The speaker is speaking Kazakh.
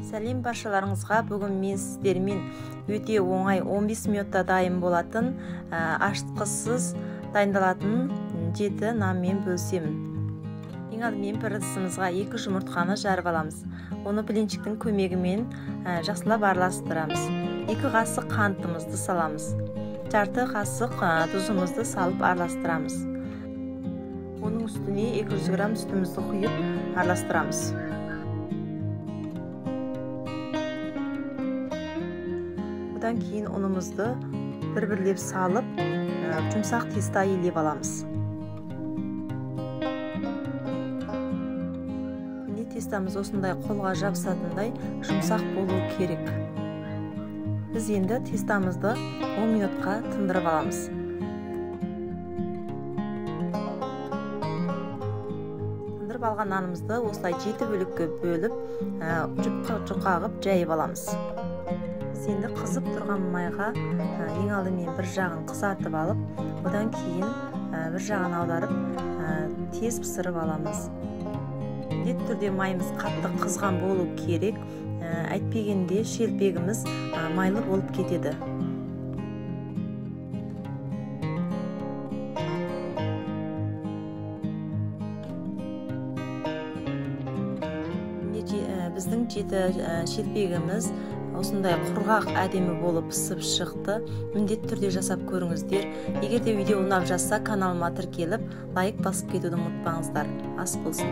Сәлем баршаларыңызға. Бүгін мен сіздермен өте оңай 15 минутта дайын болатын, ашытқысыз дайындалатын 7 нанмен бөлісемін. Ең алдымен бір ыдысымызға 2 жұмыртқаны жарып аламыз. Оны блинчиктің көмегімен жақсылап араластырамыз. 2 қасық қантымызды саламыз. Жарты қасық тұзымызды салып араластырамыз. Оның үстіне 200 грамм сүтімізді құйып араластырамыз. Одан кейін ұнымызды бір-бірлеп салып, жұмсақ теста илеп аламыз. Міне тестамыз осындай қолға жабысатындай жұмсақ болу керек. Біз енді тестамызды 10 минутқа тындырып аламыз. Тындырып алған нанымызды осылай 7 бөлікке бөліп, жұқа қылып жайып аламыз. Біз енді қызып тұрған майға ең алдымен бір жағын қызартып алып, одан кейін бір жағын аударып, тез пісіріп аламыз. Міндетті түрде майымыз қатты қызған болу керек, әйтпегенде шелпегіміз майлы болып кетеді. Біздің 7 шелпегіміз осындай құрғақ әдемі болып пісіп шықты. Міндетті түрде жасап көріңіздер. Егер де видео ұнап жатса, каналыма тіркеліп, лайк басып кетуді ұмытпаңыздар. Ас болсын.